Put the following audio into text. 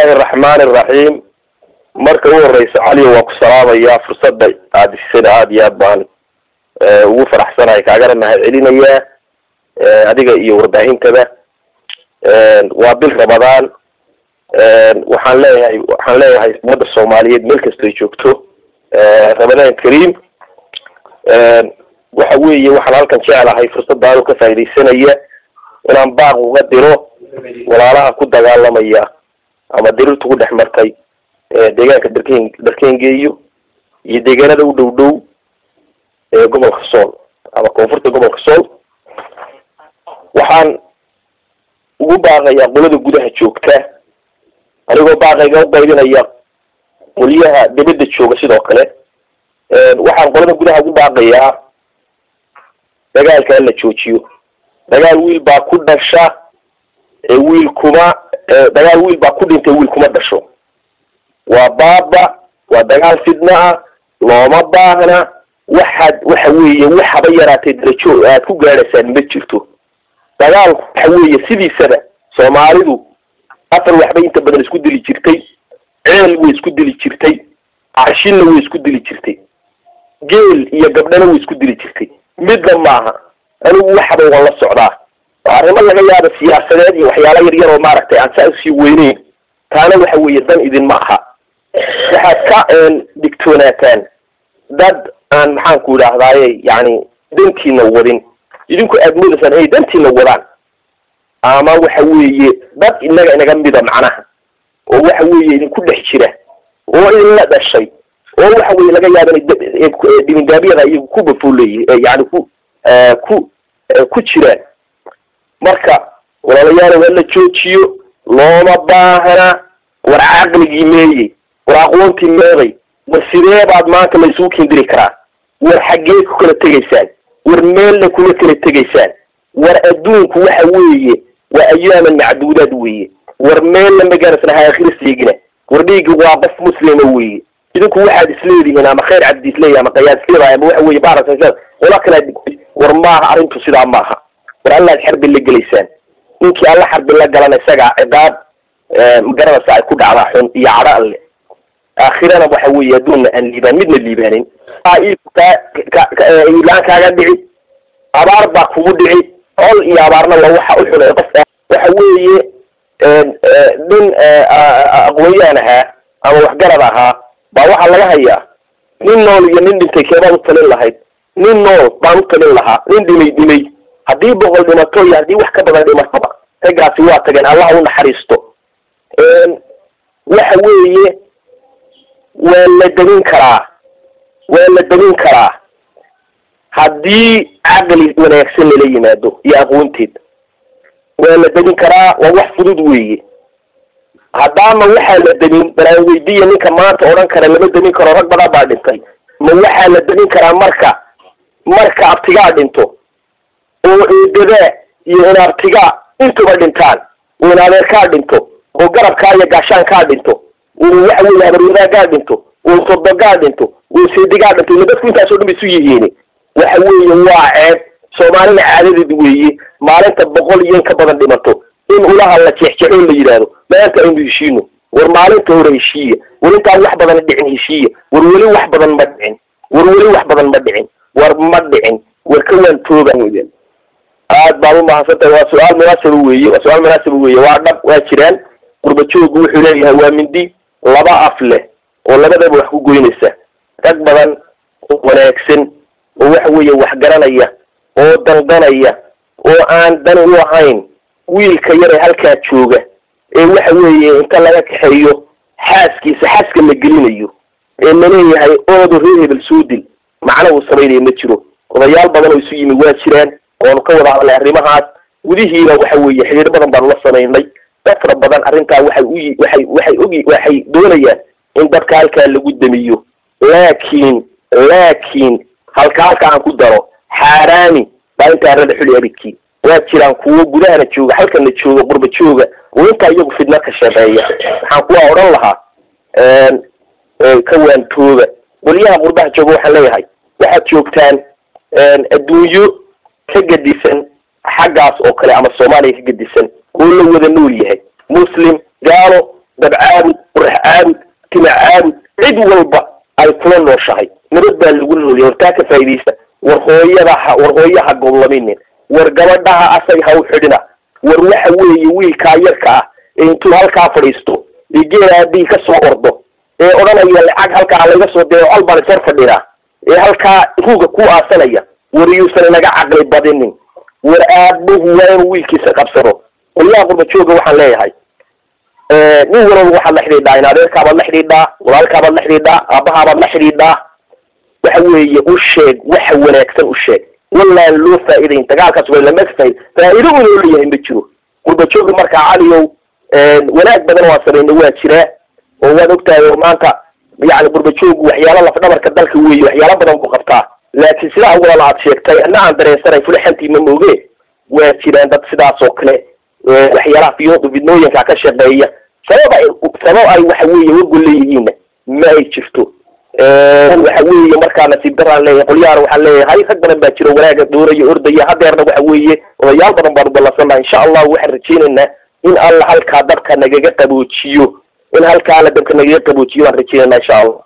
Raxmaan iraxiim. Marka u horeysa, Caliyo, waan ku salaamayaa. Fursadda aada isisana aada iyo aad baan ugu faraxsanahay, kaagana mahad celinayaa adiga iyo warbaahintaba. Waa bil Ramadaan. Waxaan leeyahay ummadda Soomaaliyeed meel kasto ay joogto, Ramadaan kariim. Waxa weeye, waxaan halkan jeclahay fursaddaanu ka faaidaysanaya inaan baaq uga diro walaalaha ku dagaalamaya ama dirirtu ku dhex martay deegaanka Darken, Darkengeeyo iyo deegaanada u dhow dhow ee gobolka Sool ama koonfurta gobolka Sool. Waxaan ugu baaqayaa qolada gudaha joogta, anigoo baaqayga uqaybinaya qolyaha dibadda jooga sidoo kale. Waxaan qolada gudaha ugu baaqayaa dagaalka in la joojiyo. Dagaal wiil baa ku dhasha, wiil kuma dagaal wiil baa ku dhintay, wiil kuma dhasho. Waa baaba, waa dagaal fidna ah, looma baahna. Waxaad waxa weeye, waxaba yaraatay darajo aad ku gaadhaysaan ma jirto. Dagaalku waxa weeye, sidiisaba Soomaalidu afar waxbay inta badan isku dili jirtay: ceel way isku dili jirtay, carshinna way isku dili jirtay, geel iyo gabdhana way isku dili jirtay. Midna maaha. Anigu waxaba waan la socdaa. Waa arrimo laga yaaba siyaasadeed iyo waxyaala yar yar oo maaragtay aan saa usii weyneyn. Taana waxa weeye dan idinma aha. Waxaad ka digtoonaataan dad aan, maxaan ku idhaahdaaye, yani dantiina wadin, idinku aad moodaysaan inay dantiina wadaan, ama waxa weeye dad inaga inaga mida macnaha, oo waxa weeye idinku dhex jira oo idinla dhashay, oo waxa weye laga yaaba inay dibindaabyada iyagu ku bafooley, yani ku jiraan. Marka walaalayaal, waa la joojiyo, looma baahna. War caqligii meeyey? War aqoontii meeday? War sidee baad maanta la isugu kindiri karaa? War xaggee ku kala tegaysaan? War meelna kuma kala tegaysaan. War adduunku waxa weeye waa ayaaman macduudaad weeye. War meelna magaarasna ha aakhira seegina. War dhiigga waa qof muslima weeye. Idinku waxaad isleedihiin ama Khayr Cabdi isleeyahay ama Qayaas isleedahay ama waxa weeye baaras isleedahay, qola kale. War maaha arrintu sidaa, maaha. War Allaad xarbi la gelaysaan. Ninkii Alla xarbi la galana isagaa ciqaab magaranaysa ay ku dhacdaa xun iyo cadho Alle, aakhirana waxa weeye adduunna aan liibaan, midna liibaanin. Iiblaan kaaga dhici, abaar baa kugu dhici. Col iyo abaarna waa waxa u xun ee qof. Waxa weeye, nin aqoon-yahan ahaa ama waxgarad ahaa baa waxaa laga hayaa: "Nin nool iyo nin dhintay keebaad u talin lahayd?" "Nin nool baan u talin lahaa, nin dhimay dhimay." Haddii 100 dhimato iyo haddii wax ka badan dhimataba, raggaasi waa tageen, Allah u naxariisto. Waxa weeye, waa la demin karaa, waa la demin karaa haddii caqli wanaagsan lala yimaado iyo aqoonteed. Waa la demin karaa, waa wax fudud weeye. Haddaama waxaa la demin balaan weydiiya ninka maanta odhan kara lama demin karo, rag badan baa dhintay. Ma waxaa la demin karaa marka abtigaa dhinto oo eedadaa iyo inaabtigaa intuba dhintaan, oo inadeerkaa dhinto, oo garabkaa iyo gaashaankaa dhinto, oo waxa weeye habarwadaagaa dhinto, oo sodogaa dhinto, oo seedigaa dhinto? Ila dadku intaasoo dhan ba isu yihiin. Waxa weeye waa ceeb, Soomaalina caadadeed weeye maalinta 100 iyo in ka badan dhimato in ulaha la jeexjeexo, la yidhaahdo maanta aynu heshiino. War maalinta hore heshiiya. War intaan wax badan dhicin heshiiya. War weli wax badan ma dhicin. War weli wax badan ma dhicin. War ma dhicin. War ka waantooba. Aad baad u mahadsantahay. Waa su-aal munaasaba weeye, waa su-aal munaasaba weeye. Waa dhab, waa jiraan. Qurba joogu wuxuu leeyahay waa mindi laba af leh oo labadaba wax ku goynaysa. Rag badan oo wanaagsan oo waxa weeye wax garanaya oo dandanaya oo aan dan u ahayn wiilka yar ee halkaa jooga ee waxa weeye inta laga kaxeeyo xaaskiisa xaaska la gelinayo ee laleeyahay oodu reer hebel soo dil, macna uu samaynaya ma jiro. Odayaal badan oo isu yimi waa jiraan oonu ka wada hadlay arrimahaas. Gudihiina waxa weeye xiriir badan baanu la samaynay dad fara badan. Arrintaa waxay u waxay waxay ogi, waxay doonayaan in dadka halkaa lagu damiyo. Laakiin halka aan ku daro, xaaraami baa intaa arada xuli abidkii. Waa jiraan kuwo gudahana jooga, halkana jooga, qurba jooga, oo intaa iyagu fidna ka shaqeeya. Waxaan kuwa odhan lahaa ka waantooba. Weliyaha qurbaha jooga waxaan leeyahay, waxaad joogtaan adduunyo ka gedisan xaggaas oo kale ama Soomaaliya ka gedisan oo la wada nool yahay, muslim gaalo. Dab caabud, qorax caabud, tima caabud, cid walba ay kula nooshahay. Nabad baa lagu noolyahay, wartaa ka faa'iidaysta. War hooyada ha, war hooyaha goblaminin, war gabadhaha asay ha u xidhina. War waxa weeye wiilkaa yarka ah ee intuu halkaa fadhiisto ee geela aabihii ka soo ordo ee odhanaya lacag halkaa laga soo diro, col baan ishor fadhinaa, ee halkaa ruuga ku aasanaya, war yuusan inaga caqli badinin. War aabuhu waa inuu wiilkiisa qabsado. Qolyaha qurba jooga waxaan leeyahay, nin walba waxaad la xidhiidhaa in adeerkaabaad la xidhiidhaa, walaalkaabaad la xidhiidhaa, aabahaabaad la xidhiidhaa. Waxa weeye u sheeg waxa wanaagsan, u sheeg wallaan loo faa'iidayn dagaalkaas, waa lama faa'iid, faa'iido uu loo leeyahay ma jiro. Qurba jooga markaa, Caliyow, wanaag badan waan samaynay, waa jiraa oo waad ogtahay oo maanta yani qurba joogu waxyaalo lafdhabarka dalka weeye, waxyaalo badan buu qabtaa. Laakiin sidaa walaal aad sheegtay, anna aan dareensanay, fulixantii ma mooge, waa jiraan dad sidaas oo kale waxyaalaha fidnooyinka ka shaqeeya. Sabab ay waxa weeye uga gol leeyihiinna ma ay jirto. Waxa weeye markaa nasiib daraan leeyahay qolyahana. Waxaan leeyahay rag badan baa jiro wanaaga doonaya, ordaya. Hadeerna waxa weeye odayaal badan baanu ballansannaha. Insha Allahu waxaan rajaynaynaa in Alla halkaa dabka nagaga qaboojiyo, in halkaa Alla dabka nagaga qaboojiyo baan rajaynaynaa, insha Allah.